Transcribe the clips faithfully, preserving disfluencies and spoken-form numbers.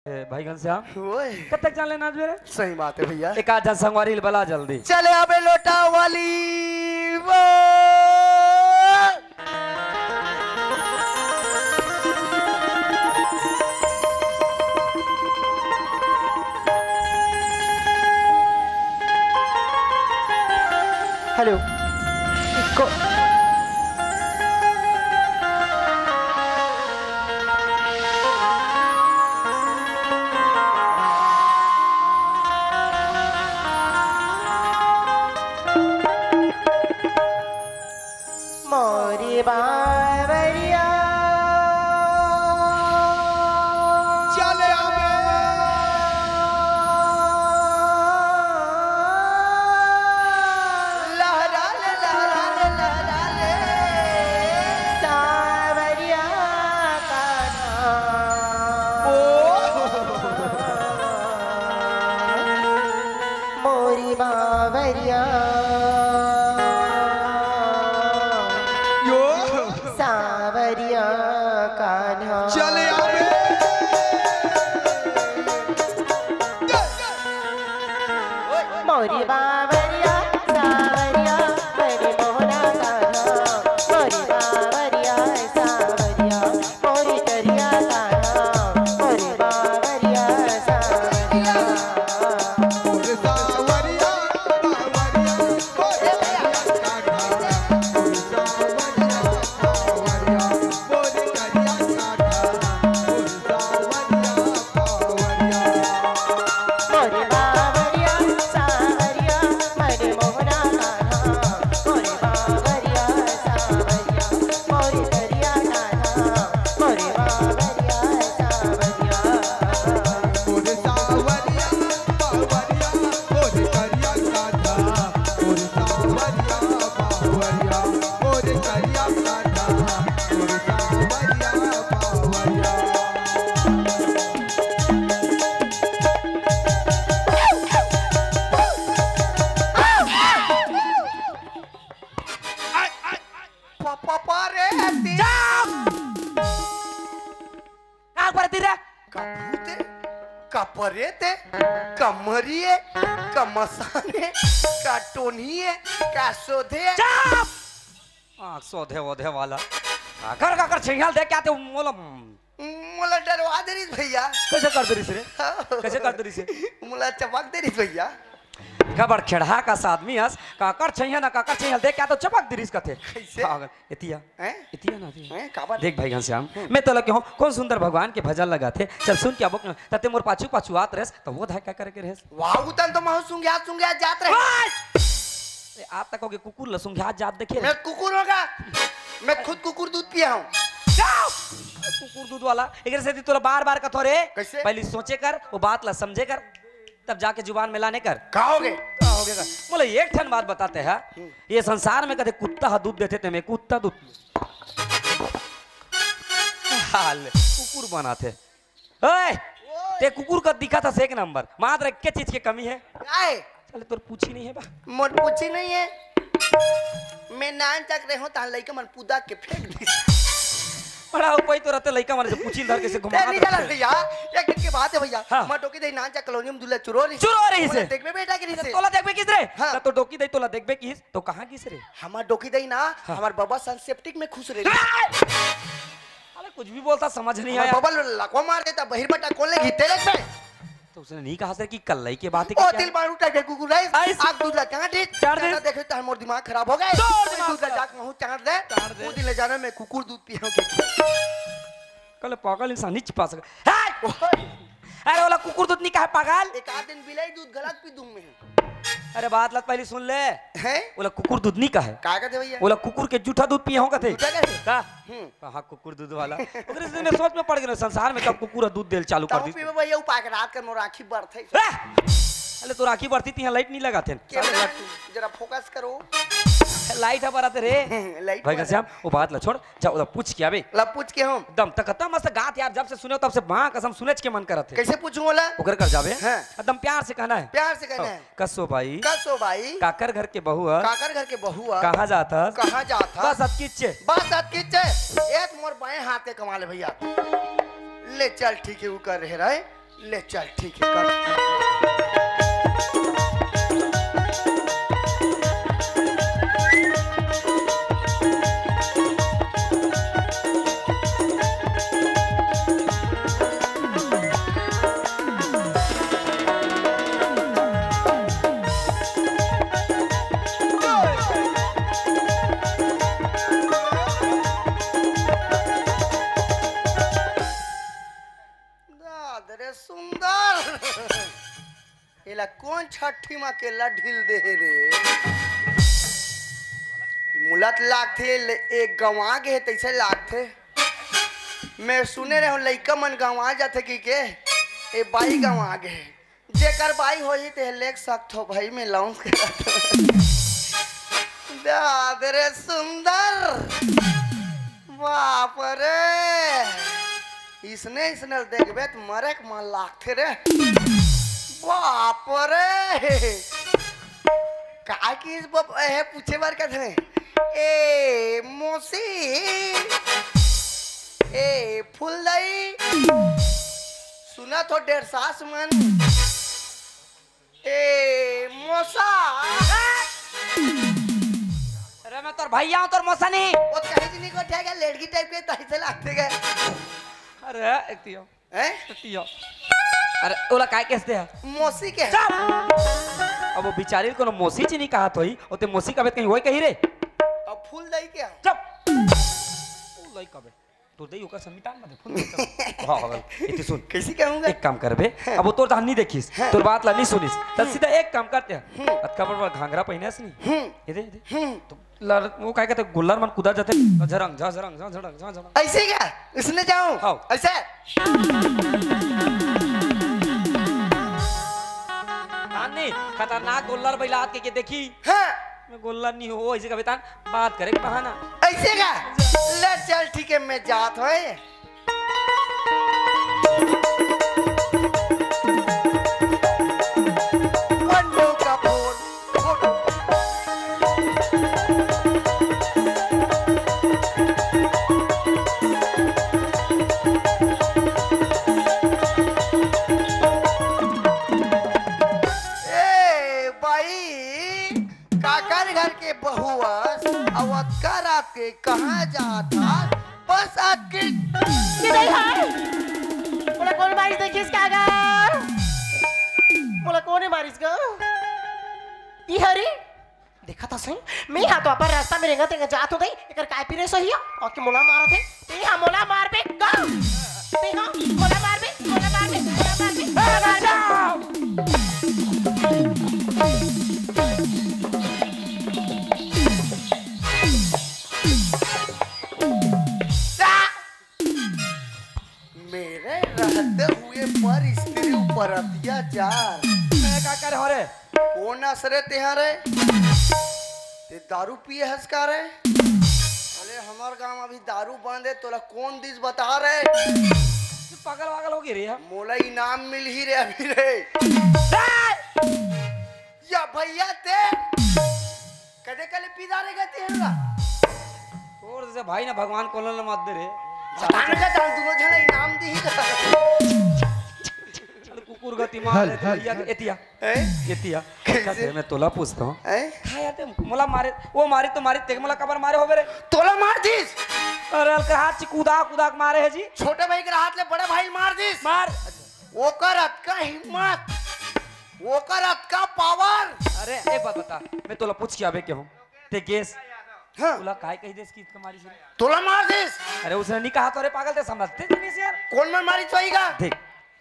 ए, भाई घनश्याम, ओए। कब तक जान लेना आज मेरे? सही बात है भैया। एक आध झन संगवारी ल बला जल्दी। चले आबे लोटा वाली वो। हेलो। इको मोरी बावरिया। चले आवे। लहरा ले, लहरा ले, लहरा ले। सावरिया का नाम। ओ। मोरी बावरिया। यो। सावरिया कान्हा। चले आवे। मोरी बावरिया, सावरिया, मोरी मोहना कान्हा। मोरी बावरिया, सावरिया, मोरी करिया कान्हा, मोरी बावरिया सावरिया। मोरी बावरिया सावरिया, मोरी मोहना कान्हा, मोरी बावरिया सावरिया। मोरी करिया कान्हा, मोरी बावरिया सावरिया। मोरे सावरिया, बावरिया, मोरे करिया कान्हा, मोरे सावरिया, बावरिया, मोरे करिया कान्हा, मोरे सावरिया, बावरिया। पा, पा, पा रे, ती। चुप! का परती रे? का भूत हे, का परेत हे, का मरी हे, का मसान हे, का टोनही हे, का सोधे हे। चुप! आँख सोधे ओधे वाला। काकर, काकर छइहां ल देख के आते, मोला मोला डरवा दे रिस भैया। कइसे कर दे रिस रे? हाँ। कइसे कर दे रिस रे? मोला चपक दे रिस भैया। काबर खेड़हा कस आदमी हस, काकर छइहां ना, काकर छइहां ल देख के आ तो चपक दे रिस कथे। कइसे? पागल, एती आ। हैं? एती आ ना, एती आ। हैं? काबर? देख भाई घनश्याम, हम्म। मैं तोला कहूँ, कोन सुंदर भगवान के भजन ल गाथे। चल सुन के आबो, तते मोर पाछू पाछू आत रहेस, त वो धाय का करे के रहेस? वाह, उतन तो महू सुंघियात सुंघियात जात रहे। ओए! ए, आज तक होगे कुकुर ल सुंघियात जात देखे? मैं कुकुर हों का? मैं खुद कुकुर दूध पिया हूँ। चुप! कुकुर दूध वाला, एकरे सेती तोला बार-बार कथों रे। कइसे? पहिली सोचे कर, वो बात ला समझे कर, तब जाके जुबान में लाने कर। का होगे? का होगे का? मोला एक ठन बात बताते हैं। हम्म। ये संसार में कदे कुत्ता ह दूध देथे ते मैं कुत्ता दूध। हाल, कुकुर बनाथे। ओए, ते कुकुर कस दिखत हस एक नंबर, मात्र एक्के चीज के कमी हे। काय? साले तोर पूछी नइ हे बा। मोर पूछी नइ हे। मैं नानचक रहेंव, तहां लइका मन पूदा के फेंक दिस। बड़ा उपाय तो रहते, लइका मन से पूछी ल धर के से घुमा ते नइ जानस भैया, एक दिन के बात हे भैया, हाँ। हमर डोकी दई नानचक कॉलोनी में दूल्हा चुरो रहिस। चुरो रहिस हे। देखबे बेटा के रहिस हे। तोला देखबे किहिस रे? हाँ। त तोर डोकी दई तोला देखबे किहिस, त कहाँ गिस रे? हमर डोकी दई ना, हाँ। हमर बबा सन सेप्टिक में खुश रहिस। हाँ। साले कुछ भी बोलता समझ नहीं आया। बबल लकवा मार देता, बहिर बटा कोले घी तेरे पे। तो उसने नहीं कहा सर कि कल्लई के बात है कि ओ क्या? दिल मार उठा के कुकुर है, आइस। आग दूध ला चांट दे। चांट दे। चांटा देखे तो मोर दिमाग खराब हो गए। तोर दिमाग दूध ला खराब। जाके महू चांट दे। चांट दे। वो दिन ले जाना मैं कुकुर दूध पियोगे। कल पागल इंसान नहीं छिपा सके। हाय! ओए! अरे ओला कुकुर दूध नहीं कहा पागल। एक आध दिन बिलाई दूध गलत पी दूं मैं। अरे बात लत पहिली सुन ले। हैं? ओला कुकुर दूध नहीं कहे। का कहते भैया? ओला कुकुर के जूठा दूध पिए हो कहते। जूठा कहते? का? हम्म। कहाँ कुकुर दूध वाला? ओकरे से मैं सोच में पड़ गेलों, संसार में कब कुकुर दूध देल चालू कर दिस। पीबे भैया, उपाय के रात कर मोर आँखी बरथे। ए! अले तोर आँखी बरथे, तिहां लाइट नहीं लगाथे। कैमरा जरा फोकस करो। लाइट ह बरत रे। लाइट भाई बरत। घनश्याम, वो बात ला छोड़, जा ओला पूछ के आबे। ला पूछ के हम। एकदम त कतना मस्त गात यार, जब से सुनेंव तब से माँ कसम सुनेच के मन करत हे। कैसे पूछूं ओला? ओकर कर जाबे। हाँ। एकदम प्यार से कहना हे। प्यार से कहना हे। कसो भाई। कसो भाई। काकर घर के बहू ह। काकर घर के बहू ह। कहाँ जात हस? कहाँ जात हस? बस अतकिच। बस अतकिच। ए त मोर बाएं हाथ के कमाल हे भैया। ले चल ठीक हे, उ कर रहे रहे। ले चल, ठीक है, कर। दाद रे सुंदर, एला कोन छट्ठी मा केला ढील दे हे रे? मुलत लागथे, ले-, एक गंवा गे हे, तइसे लागथे। मैं सुने रहे हूँ, लइका मन गंवा जाथे कि के, ए बाई गंवा गे हे। जेकर बाई होही, ते लेग सकथो भाई, मैं लाउंस करत हूँ। दाद रे सुंदर, बाप रे, इसने, इसने देखबे त मरे के मन लागथे रे। बाप रे, का किस बब-, एहे पूछे बर कथे? ए मोसी, ए फुलदई, सुनत हो डेढ़ सास मन? ए मोसा। अरे मैं तोर भैया हूँ, तोर मोसा नहीं। वो कहीं से नहीं को उठा गया, लेडगी टाइप के तही से लागथे गए। अरे एक तियो। हैं? एक तियो। अरे ओला काय कहते हैं? मोसी के। चुप। अब वो बिचारी कोनो मोसी च नहीं कहा थोई, ओते मोसी का बेत कहीं वही कही रे। अब फुलदई के? चुप। फुलदई का बेत। तोर दई ओकर संविधान में दे, फोन कर। हाँ, हाँ, इति सुन। कैसे कहूँगा? एक काम करबे, हाँ। अब वो तोर तहन नहीं देखिस, हाँ। तोर बात ला नहीं सुनिस, त हम्म। सीधा एक काम करते हैं। हम्म। अतका बड़ बड़ घाघरा पहिने हस नहीं? हम्म। ये दे, ये दे। हम्म। तो लड़, वो काय कहते, गोल्लर मन कुदा जाथे, झरंग, झा, झरंग, झा, झरंग, झा, झरंग। ऐसे क्या? उसने जाऊँ? हाँ। ऐसे? हाँ, नहीं, खतरनाक गोल्लर बैलात के, के देखी। हाँ। मैं गोल्लर नहीं हो, ऐसे कभी तान बात करे के बहाना। ऐसे का? ले चल, ठीक है, मैं जात होए। पंडू का फोन, फोन। ए, बाई, काकर घर के बहू अस, अउ अतका रात के कहाँ जात हस? बस आके के दई हाय। मोला कोन मारिस देखिस का गा? मोला कोने मारिस गा? ई हरी? देखत हस, मैं हा तो अपन रास्ता में रेंगत रेंगत जात हों दई, एकर काय पीरे सही हो? अउ के मोला मारत हे? तें हा मोला मारबे गा? तें हा मोला मारबे, मोला मारबे, मोला मारबे, मोला मारबे। मेरे रहते हुए पर स्त्री ऊपर अत्याचार। मैं का करे हो रे? कोन अस रे तेहा रे? ते दारू पिए हस का रे? अरे हमर गांव अभी दारू बंद हे, तोला कोन दिस बता रे? तू पागल वागल हो गई रे यार। मोला इनाम मिलही रे अभी रे। या भैया ते कदे कले पी डारे गए तेहन ला? तोर जैसे भाई ना भगवान कोनो ल मत दे रे। भगवान का दान दोनों झन इनाम दी ही। चल कुकुर गति मार हल, ले, हल, भैया हल। एतिया। हैं? एतिया। कैसे? अच्छा, मैं तोला पूछता हूँ। हैं? खाया ते मोला मारे, वो मारी तो मारी, ते मोला कबर मारे होबे रे? तोला मार दिस। अरे, हल्का हाथ से कूदा, कूदा के मारे है जी। छोटे भाई के हाथ ले बड़े भाई मार दिस। मार। ओकर अतका हिम्मत, ओकर अतका पावर। अरे, एक बात बता, मैं तोला पूछ के आबे के हूँ, ते गेस हाँ। तोला काय कही देस कि इतका मारी से? तोला मार दिस। अरे, उसने नहीं कहा तो, अरे पागल, ते समझते थे नहीं यार। कोन मन मारी तो आईगा? देख,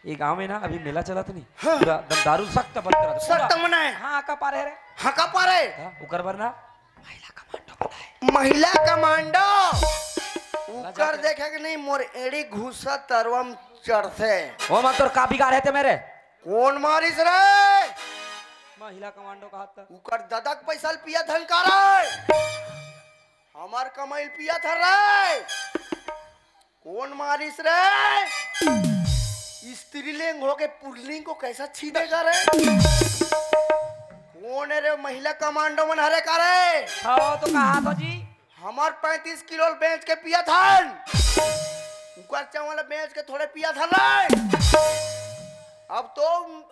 ये गांव में ना अभी मेला चलत नहीं। हाँ। पूरा दम दारू सख्त बंद करा दे। सख्त पूरा। मना है। हाँ, का पारे है रे? हाँ, का पारे? हाँ, उकर बर ना महिला कमांडो बनाए। महिला कमांडो। उकर देखे के नहीं, मोर एड़ी घुसा तरवम चढ़थे। ओ मन तोर का बिगाड़ है ते मेरे? कोन मारिस रे? महिला कमांडो का हाथ का। उकर ददक पैसा ल पिया धन का रे? हमार कमाई ल पिया था रे? कोन मारिस रे? स्त्रीलिंग होके पुल्लिंग को कैसा छीदेगा रे? कोन है रे महिला कमांडो मन हरे का रे? हाँ, तो कहा तो जी। हमार पैंतीस किलो ल बेच के पिया था। उकर चावल बेच के थोड़े पिया था रे। अब तो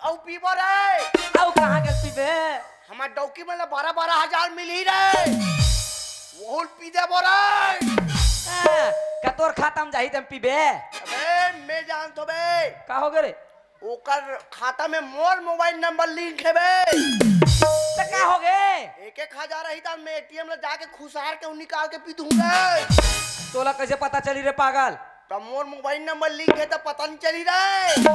अउ पीबो रे। अउ कहाँ के पीबे? हमर डौकी मन ला बारह बारह हजार मिलही रे। वहू ल पी देबो रे। हाँ, का तोर खाता म जाही त हम पीबे? अबे, मैं जानत हों बे। का होगे रे? ओकर खाता में मोर मोबाइल नंबर लिंक हे बे। त का होगे? एक एक हजार रही त मैं एटीएम ला जाके खुसार के निकाल के पी दूं रे। तोला कैसे पता चली रे पागल? त मोर मोबाइल नंबर लिंक हे त पता नहीं चली रे।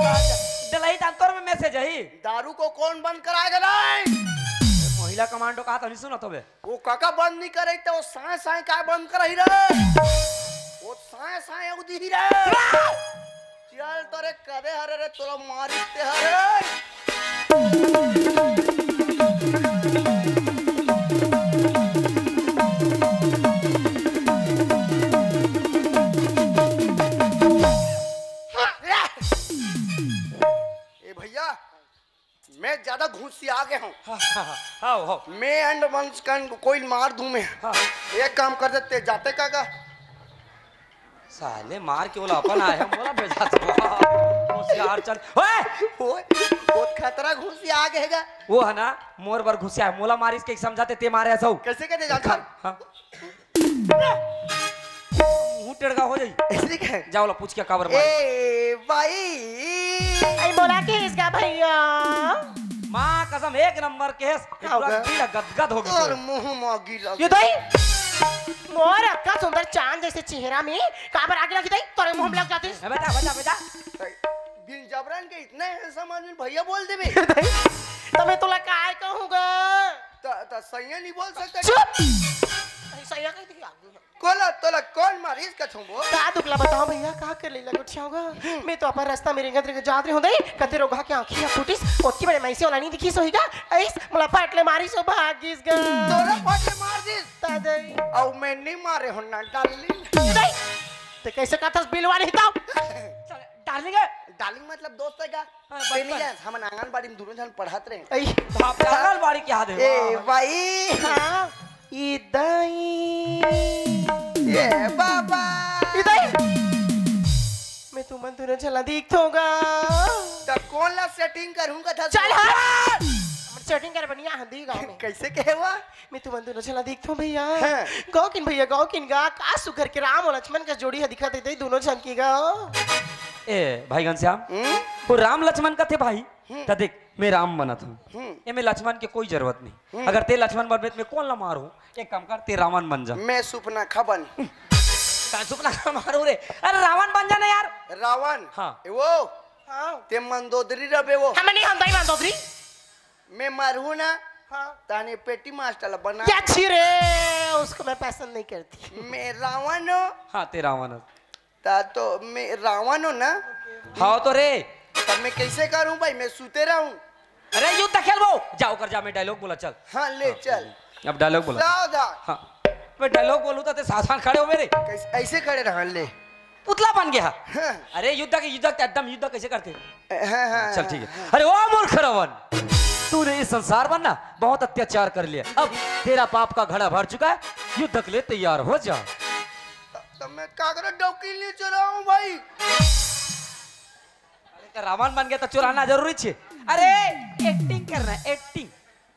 डलही त अंतर में मैसेज आही। दारू को कौन बंद कराएगा रे? ए, महिला कमांडो कहा त नहीं सुनत होबे। वो काका बंद नहीं करे त वो साय साय का बंद करही रे? वो साय साय उदी ही रे। चल तोरे कदे हरे रे, तोला मारी ते हरे। ए भैया, मैं ज्यादा घुसिया गे हूँ। हाँ, हाँ, हाँ, हाँ, हाँ। मैं एंड वंस कन कोई मार दूं मैं। हाँ। एक काम कर देते, जाते काका। साले मार के ओला अपन आए हे, मोला भेजा था। होशियार चल। ओए! ओए, बहुत खतरा घुसिया गे हे गा। वो हे ना, मोर बर घुसिया हे, मोला मारिस के समझाते ते मारे हस। कैसे कहते जानता? हाँ। मुंह टेढ़ा हो जाई। ऐसे कहे? जाओ ला पूछ के काबर मारे। ए भाई। आई मोला किस गा भैया? माँ कसम एक नंबर केस। का पूरा होगा? दिल गदगद हो गया। और मुंह मागी लग। ये दाई, मोर अतका सुंदर चांद जैसे चेहरा में काबर आगी लगी दाई? तोरे मुंह में लग जाती। ए, बेटा, बेटा, बेटा। बिन जबरन के इतना हैंडसम आदमी भैया बोल देबे। त मैं तोला काय कहूँगा? त, त सैया नहीं बोल सकता। चुप। सही सैया कह दी आदमी। कोला तोला कौन मारिस कछुंबो? का दुख ला बताओ भैया, का कर लेला गोठियाओगा? मैं तो अपन रास्ता में रेंगत रेंगत जात रहे हूँ दाई, कते रोगहा के आँखी या फूटिस, ओतकी बड़े मैसे वाला नहीं दिखिस होही गा, ऐस मोला फट ले मारिस हो भागिस गा। तोला फट ले मार दिस? ता दाई। अउ मैं नहीं मारे हूँ ना डार्लिंग। दाई, ते कैसे कहथस बिलवा नहीं ताऊ? डार्लिंग है? डार्लिंग मतलब दोस्त है का? हाँ, ते नहीं बचपन। जानस, हमन आंगनबाड़ी में दोनों झन पढ़त रहे। आई। बाप रे, आंगनबाड़ी के याद हे, ए वाह। भाई। हाँ। ई दाई। ए बाबा। ई दाई। मैं तुमन दोनों झन ला देखथों गा। त कौन ला सेटिंग करहूँ कथस? चल हट। हमर सेटिंग करे बनिया हंदी गाँव में। कैसे कहे हुआ? मैं तुमन दोनों झन ला देखथों भैया। हाँ। गाँव किन भैया, गाँव किन गा, का सुघर के राम अउ लक्ष्मण के जोड़ी ह दिखत हे, दोनों झन के गा। ए, भाई घनश्याम, हम्म? वो राम लक्ष्मण कथे भाई, हम्म। त देख, मैं राम बनत हूँ। हम्म। एमे लक्ष्मण के कोई जरूरत नहीं। हम्म। अगर ते लक्ष्मण बनबे त मैं कोन ला मारूँ? एक काम कर, ते रावण बन जा। मैं सुपनखा बन। का सुपनखा मारूँ रे? अरे रावण बन जा ना यार। रावण? हाँ। ए वो? हाँ। ते मंदोदरी रबे वो। हम नहीं, हम दाई मंदोदरी। मैं मरहूँ ना, हाँ। ताने पेटी मास्टर ला बना। या छी रे, उसको मैं पसंद नहीं करती। मैं रावण हूँ। हाँ, ते रावण हो। ता तो मैं रावण हूँ ना। हाँ तो रे। तब मैं कैसे करूँ भाई, मैं सुते रहूँ? अरे युद्ध खेलबो, जाओ कर जा, मैं डायलॉग बोला, चल। हाँ, ले हाँ, चल। अब डायलॉग बोला। सावधान। हाँ, मैं डायलॉग बोलूँ तो ते सावधान खड़े हो मेरे। कैसे, ऐसे खड़े रहा ले। पुतला बन गया। हाँ। अरे युद्ध के, युद्ध के, एकदम युद्ध कैसे करते? हाँ, हाँ, चल ठीक है। हाँ। अरे ओ मूर्ख रावण, तूने इस संसार पर ना बहुत अत्याचार कर लिया। अब तेरा पाप का घड़ा भर चुका है, युद्ध के लिए तैयार हो जा। त-, त मैं का करूँ, डौकी नहीं चुराऊँ भाई? अरे त रावण बन गया तो चुराना जरूरी छे। अरे एक्टिंग करना, एक्टिंग।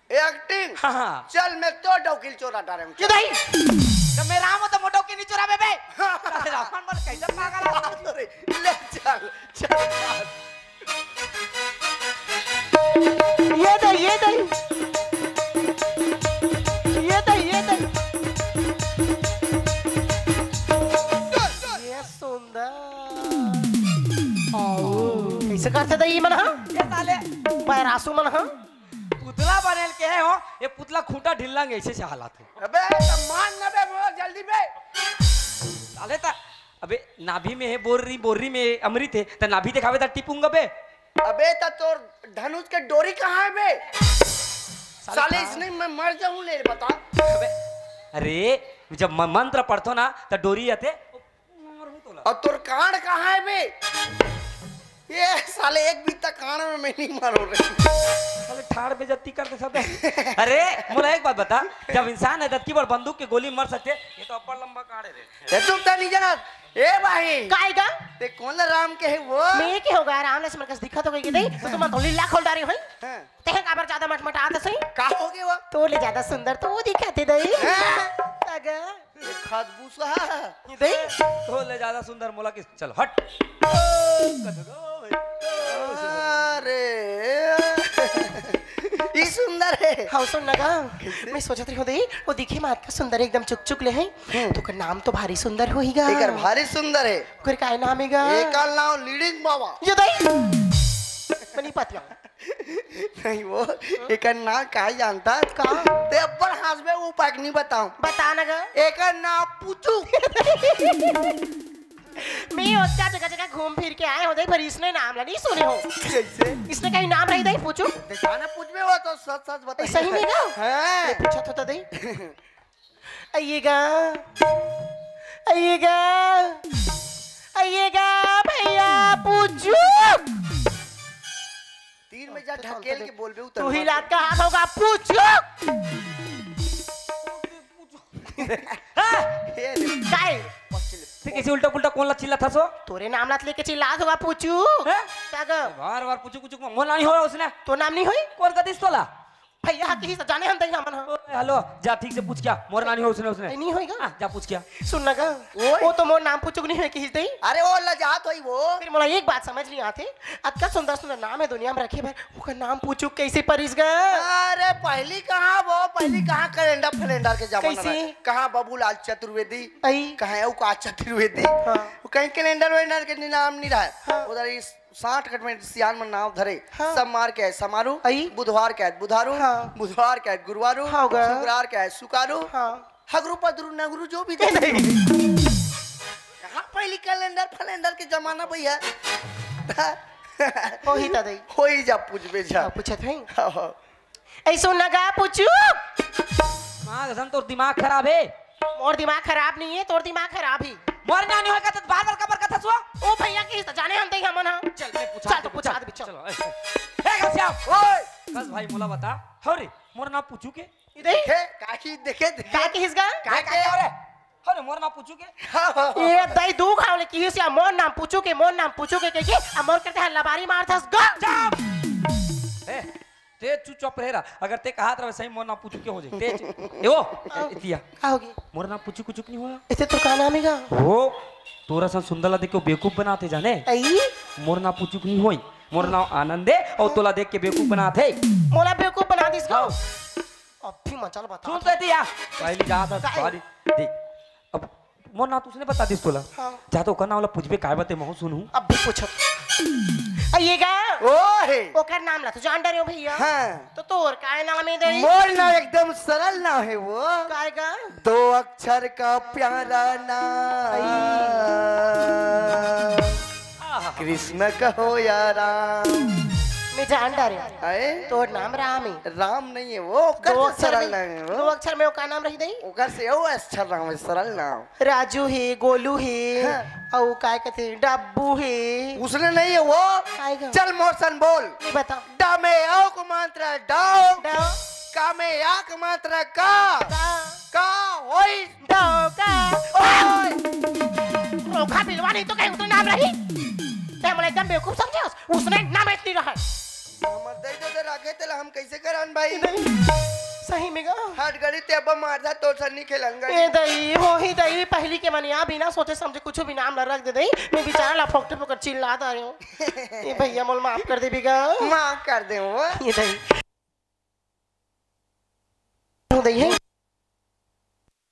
एक्टिंग? हाँ, हाँ। चल, मैं तो डौकी ल चोरा डारे हूँ। ये दाई, तो मैं राम हूँ तो मोर डौकी नहीं चुराबे बे। अरे रावण बन कैसे पागल है? अरे, ले चल, चल, चल। ये दाई, ये दाई। ये दाई, ये दाई। ये सुंदर। आओ। कैसे करते दाई ये मन, हाँ? ये साले। पैरासू मन, हाँ? पुतला बनेल के हो, ये पुतला खूंटा ढिल्ला ऐसे से हालात है। अबे, त मान ना बे, बोला जल्दी बे। साले त, अबे, नाभि में है बोर्री, बोर्री में अमृत है, त नाभि दिखावे त टिपूंगा बे। अबे, त तोर धनुष के डोरी कहाँ है बे? साले साले, कहाँ? इसने मैं मर जाऊं, ले बता। अबे, अरे, जब म-, मंत्र पढ़थो ना, त डोरी आथे, मारहूं तोला। और तोर कांड कहाँ है बे? ये साले एक बित्ता कांड में मैं नहीं मारो रे। साले ठाड़ बेइज्जती कर दे सब। अरे, मोला एक बात बता, जब इंसान है दतकी बड़ बंदूक के गोली मर सकते, ये तो अब्बड़ लंबा कांड है रे। ये तुम तो नहीं जाना। ए भाई, काय गा? ते कोन ला राम के हे वो? मैं के होगा राम लक्ष्मण कस दिखत हो गई के दे। तो तुम तो लीला खोल डारे हो। हाँ। ते काबर ज्यादा मटमटात हस? का हो गया वो? तोर ले ज्यादा सुंदर तो वो दिखत हे दे। हाँ। अगा। ये खाद भूसा। ये दे। तोर ले ज्यादा सुंदर मोला किस? चल हट। अरे। ई सुंदर हे। हाँ, सुन ना गा। कैसे? मैं सोचत रही हूँ दे, वो दिखे मात का सुंदर एकदम चुक चुक ले हे। हम्म। तो का नाम तो भारी सुंदर होही गा। एकर भारी सुंदर हे। ओकर काय नाम हे गा? एकर नाम लीडिंग बाबा। ये दे। मनी पतिया। नहीं वो, एकर नाम का जानता? का? ते अब्बड़ हंसबे, वो पाक नहीं बताऊं। बता ना गा। एकर नाम पुचू। मैं ओतका जगह जगह घूम फिर के आए हो दे, पर इसने नाम ला नहीं सुने हो। कैसे? इसने कहीं नाम नहीं दे पुचू। देखा ना, पूछबे वो तो सच सच बताइए। सही नहीं गा? हाँ। ये पूछा तो दे। आइएगा, आइएगा, आइएगा भैया पुचू। तीर में जा ढकेल के बोलबे उतर तू ही लात का हाथ होगा पुचू। हे रे। काय? ते कैसे उल्टा पुल्टा कोन ला चिल्लात हस? तोरे नाम लात लेके चिल्लात होगा पुचू। हैं? का गा? बार बार पुचू पुचू, मोर नाम नहीं होय उसने। तो नाम नहीं होय? कोन कहिस तोला? भैया किहिस जाने हम दई हमन ह। ओए, हेलो, जा ठीक से पूछ क्या? मोर नाम नहीं होय उसने, उसने। ए, नहीं होय गा? हाँ, जा पूछ क्या? सुन ना गा। ओए। वो तो मोर नाम पुचू नहीं होय किहिस दई। अरे वो लजात होई वो। फिर मोला एक बात समझ नहीं आते, अतका सुंदर सुंदर नाम हे दुनिया में रखे बर, ओकर नाम पुचू कैसे परिस गा? अरे पहली कहाँ वो, पहली कहाँ कैलेंडर फैलेंडर के जमाना कैसे? रहे? कहाँ बाबूलाल चतुर्वेदी? आई। कहाँ अउ का चतुर्वेदी? हाँ। वो कहीं कैलेंडर वैलेंडर के नाम नहीं रहा। हाँ। उधर इस साठ कट में सियान में नाम धरे। हाँ। सोमवार के आज समारू, आई। बुधवार के आज बुधारू, हाँ। बुधवार के आज गुरुवारू, हाँ, गा। शुक्रवार के आज सुकारू, हाँ। हगरू पदरू नगरू जो भी ए, नहीं। कहाँ पहली कैलेंडर फैलेंडर के जमाना भैया? होही ता दई। होही जा पूछबे जा। हाँ, पूछत हई। हाँ, हाँ। ऐसो नगा पुचू। माँ कसम तोर दिमाग खराब हे। मोर दिमाग खराब नहीं हे, तोर दिमाग खराब हे। मोर नाम नहीं होय का तो बार बार काबर कथस वो? ओ भैया किहिस जाने हम दई हमन ह। चल मैं पूछा चल तो पूछा दे, चल। चलो, ए, ए, कस भाई मोला बता। हो रे, मोर नाम पुचू के? इधर ही। देखे, काकी देखे, देखे। का किहिस गा? का, का, का रे? हो रे, मोर नाम पुचू के? हाँ, हाँ, हाँ। ए दई दू घाव ले किहिस या मोर नाम पुचू के, मोर नाम पुचू के, के, के, आ मोर करते हैं लबारी मारथस गा। चुप। ए, ते चुपचाप रहे रहा। अगर ते कहत रहे सही मोर नाम पुचू के हो जाए। ते च-, ए वो, हाँ। इतिया। का होगे? मोर नाम पुचू कुचुक नहीं होय। इसे तो का नाम हे गा? वो, तोर सन सुंदर ला देख के बेवकूफ बनाथे जाने। आई? मोर नाम पुचुक नहीं होय। मोर नाम आनंद हे अउ तोला देख के बेवकूफ बनाथे। मोला बेवकूफ बना दिस का? हाँ। अभी मचल बता। सुन तो इतिया। पहली जात हे, काय? सॉरी। देख। अब मोर नाम तो उसने बता दिस तोला। हाँ। जा तो ओकर नाम ला पूछबे, काय बात हे, महूँ सुनहूँ। अब भी पूछो। आइएगा। ओ हे। ओकर नाम ला तो जान डरे हो भैया। हाँ। तो तोर काय नाम हे दई? मोर नाम एकदम सरल नाम हे वो। काय गा? दो अक्षर का प्यारा नाम। आई। कृष्ण कहो या राम। मैं जान डारे। आए? तोर नाम राम हे। राम नहीं हे वो, ओकर दो से अक्षर सरल में, नाम हे वो। दो अक्षर में ओकर नाम रही दई? ओकर से वो अक्षर नाम हे, सरल नाम। राजू हे, गोलू हे, हाँ। अउ काय कथे, डब्बू हे। उसने नहीं हे वो। आएगा। चल मोर सन बोल। नहीं बता। ड में अ को मात्रा डव। डव। का में आ को मात्रा का। का। का होई डौका। ओए! रोखा बिलवा नहीं तो कहीं उतना नाम रही। ते मोला एकदम बेवकूफ समझे हस? उसने नाम ऐसे नहीं रहा। हमर दई दो दे राखे तेला हम कैसे करन भाई? नहीं, सही में गा। हट गड़ी ते अब मार जा तोर सन्नी खेलन गड़ी। ए दई, होही दई, पहली के मनिया बिना सोचे समझे कुछ भी नाम ला रख दे दई। मैं बेचारा ला फोकटे फोकट चिल्लात रहे हूँ। ए भैया मोला माफ कर देबी गा। माफ कर दे वो। ए दई। दई हे।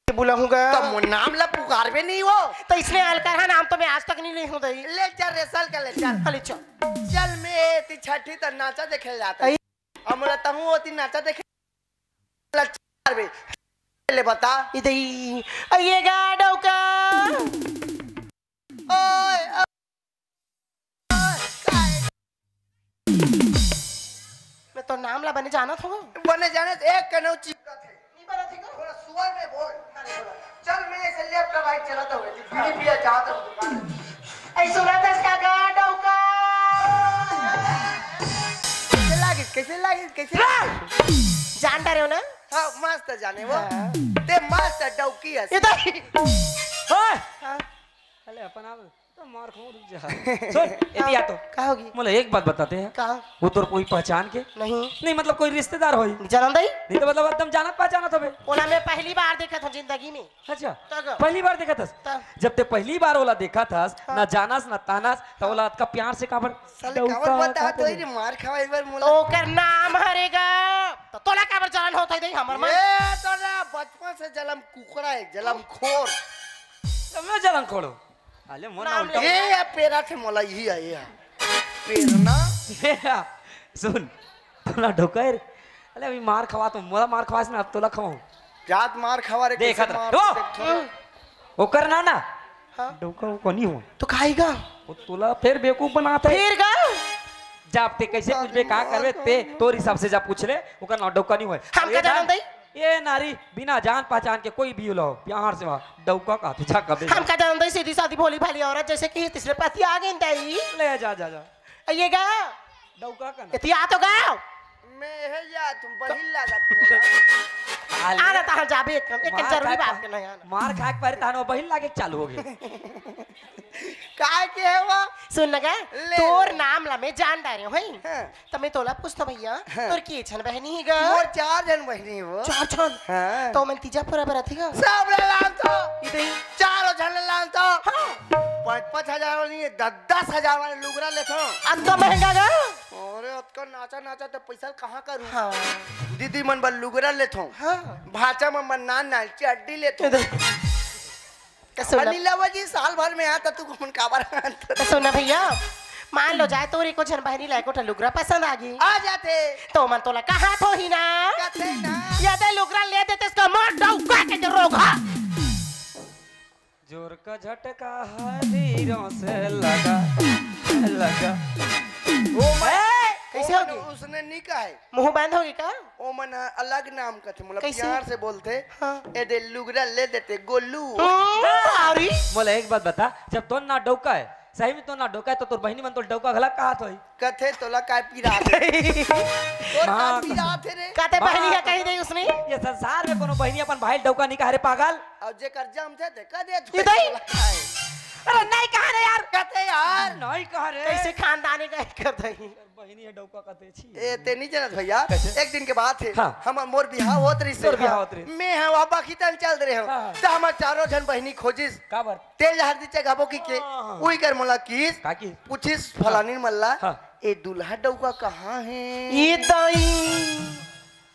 बुलाहूँ गा। त मोर नाम ला पुकारबे नहीं वो। त इसने अलकरहा नाम तो मैं आज तक नहीं ले हूँ दई। ले चल रे, सल का ले चल। हाँ, ले चल। चल मैं ती छठी त नाचा देखे जात। आई। अब मोला तहूँ होती नाचा देखे ला चल बे। ले बता। ए दई, आइएगा डौका। ओए, ओए, ओए, काय? मैं तो नाम ला बने जानत हूँ। बने जाने से एक कनौ चिपकत हे। नहीं बना थी को? थोड़ा सुअर में बोल। चल, मैं ऐसे left right चलाता हूँ, बीड़ी पिया जाता हूँ दुकान में। ऐ सुना था इसका गांड होगा। कैसे लागिस, कैसे लागिस, कैसे लागिस? जान डारे हो ना? हाँ, मस्त जाने वो। हाँ। ते मस्त डौकी हस। इधर। ओए! हाँ। ले अपन आप तो मार खाऊं, रुक जा। सुन, एती आ तो। का होगे? मोला एक बात बता ते। का? वो तोर कोई पहचान के? नहीं। नहीं, मतलब कोई रिश्तेदार होही? जानन दई? नहीं तो मतलब एकदम जानत पहचानत होबे। ओला मैं पहली बार देखत हूँ जिंदगी में। अच्छा, त ग- पहली बार देखत हस? त- जब ते पहली बार ओला देखत हस, हाँ। ना जानस ना तानस, त ओला अतका प्यार से काबर साले डौका काबर बता तो रे? मार खावा एक बार मोला। ओकर नाम हरे गा। त तोला काबर जलन होत हे दई हमर मन? ए तोला बचपन से जलम कुकड़ा है, जलम खोर। त मैं जलन खोड़ो। अले मोर नाम नाम ले। ए या पेरा थे मोला यही है, ये है। पेरना। ए या, सुन, तोला डौका है रे। अले अभी मार खवा तो, मोला मार खवास ना, अब तोला खवाऊं। जात मार खवा रे, देखा कैसे था। मार ओ! देखत हूँ। ओकर ना ना। हाँ। डौका वो कोनी हो। तो खाएगा? वो तोला फिर बेवकूफ बनाता है। फिर गा? जब ते कैसे पूछबे, का करबे, ते तोर हिसाब से जा पूछ ले, ओकर ना डौका नहीं होय। हम का जानन दई? ये नारी बिना जान पहचान के कोई भी लो, प्यार से वहाँ डौका का पीछा कबे। हम का जानन दई, सीधी सादी भोली भाली औरत जैसे कि तीसरे पति आ गई दई। ले जा, जा, जा। ये गा? डौका का ना। इतिया तो गा? मैं है जा, तुम बहिल लागत मोला। आना तहाँ जाबे एक, एक मार जरूरी खाए बात पा-, करना है, आना। मार खाए के पहले तहाँ वो बहिल लागे के चालू हो गए। काय के है वो? सुन ना गा, ले तोर ले। नाम ला मैं जान डारे हूँ, हैं? हाँ। त मैं तोला पूछता भैया, हाँ। तोर के झन बहनी है गा? मोर चार झन बहनी है वो। चार झन? हाँ। तो मन तीजा पूरा बराती गा? सब ला लान तो। इधर ही। चारों झन ला लान तो। हाँ। पाँच पाँच हजार वाली है, दस दस हजार वाले लुगरा लेथो। अतका महंगा गा? अरे अतका नाचा नाचा तो पैसा कहाँ करूँ? हाँ। दीदी मन बर लुगरा लेथो। हाँ। भाचा मन बर नान नान चड्डी लेथो। इधर। त सुन ना। अनिलवा जी, साल भर में आता तू घूमन काबर आत? त सुन ना भैया, मान लो जाए तोर एको झन बहनी ला एको ठा लुगरा पसंद आ गी। आ जाते। तो मन तोला कहा थो ही ना? कथे ना। या दे लुगरा ले देते इसका मार डौका के जो रोगा। जोर का झटका है धीरों से लगा, लगा। ओ मैं, ए, कैसे ओ होगी? उसने नहीं कहा है। मुंह बंद होगी का? ओ मन अलग नाम कथे, मतलब कैसे? प्यार से बोलथे। हाँ। ए दे लुगरा ले देते गोलू। हम्म, अरे। मोला एक बात बता, जब तोर ना डौका है, सही में तोर ना डौका है, तो तोर बहिनी मन तोला डौका घला कहात होही। कथे तोला काय पीरा थे? तोर का माँ पीरा थे रे? कथे बहिनी का कही दे उसने? ये संसार में कोनो बहिनी अपन भाई डौका नहीं कहा रे पागल। और जे कर जम थे, ते कह दे तू ये दई। तोला काय? अरे नहीं कहा रे यार। कथे यार। नहीं कहा रे। कैसे खानदानी का कर दई? बहिनी है डौका कथे छी। ए, ते नहीं जानत भैया, कैसे? एक दिन के बात है, हाँ। हम मोर बिहाव होत रहिस तोर हे, बिहाव हाँ। होत रहिस। मैं हाँ, वहाँ बाकी तन चल रहे हो। हाँ, हाँ। तो हमार चारों झन बहिनी खोजिस। काबर? तेल हरदी चघाबो की के, हाँ। उही कर मोला किस, का किस? पूछिस फलानी मल्ला, हाँ। ए दूल्हा डौका कहाँ है? ये दाई।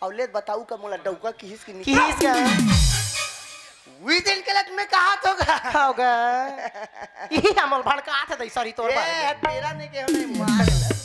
अउ ले बताऊ का मोला डौका किहिस की निकाल। किहिस का? उही दिन के लत में कहा तो गा। होगा। यही हमल भड़का थे दई सरी तोर ए, बारे में। तेरा नहीं के हमें मार ले।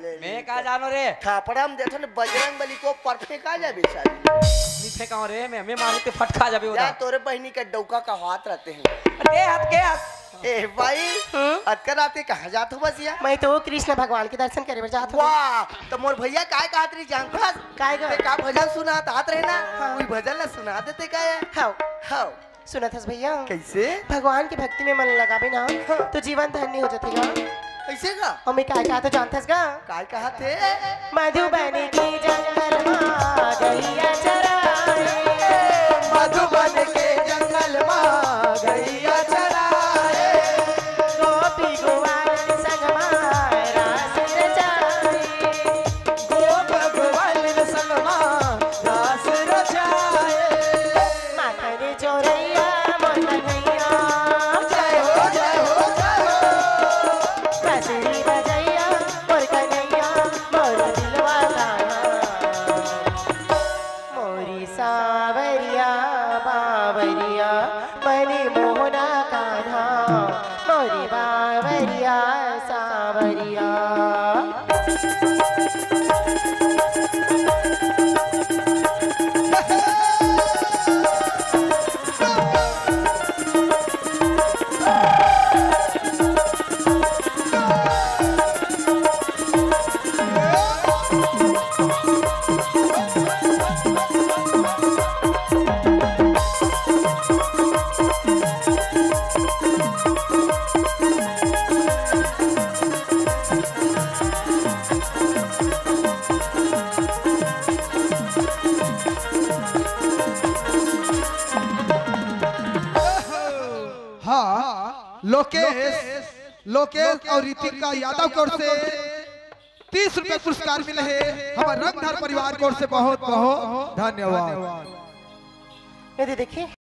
ले, मैं ले, का जानो रे? थापड़ा में देथो ने बजरंग बली को परफेक्ट आ जाए बेचारी। नहीं फेंकाओ रे, मैं, मैं मारू ते फटका जाबे जा उधर। तोरे बहिनी के डौका का हाथ रहते हैं। अरे हाथ के हाथ। ए भाई, हम्म? अतका रात के कहाँ जात हो बसिया? मैं तो कृष्ण भगवान के दर्शन करे बर जात हूँ। वाह, तो मोर भैया काय कहत रही जानत हस? काय गा? ते का भजन सुनात आत रहे ना? हाँ। कोई भजन ला सुना देते का है? हाँ। हाँ। सुनत हस भैया? कैसे? भगवान के भक्ति में मन लगाबे ना, हाँ। तो जीवन धन्य हो जाथे गा। कैसे गा? अउ मैं काय कहत हूँ जानत हस गा? काय कहत हे? मधुबन के जंगल मा गैया चराए। मधुबन के जंगल मा गैया चराए। गोपी ग्वालन संग मा रास रचाए। गोप ग्वालन संग मा रास रचाए। माखन चोरैया मोर कन्हैया। जय हो, जय हो, जय हो। बांसुरी बजैया मोर कन्हैया, मोर दिलवा कान्हा। मोरी सांवरिया बांवरिया, मनी मोहना कान्हा, मोरी बांवरिया सांवरिया। लोकेश, लोकेश और ऋतिका यादव की ओर से तीस रुपए पुरस्कार मिले हे। हमर रंगधर परिवार की ओर से बहुत बहुत धन्यवाद। ये दे देखिए।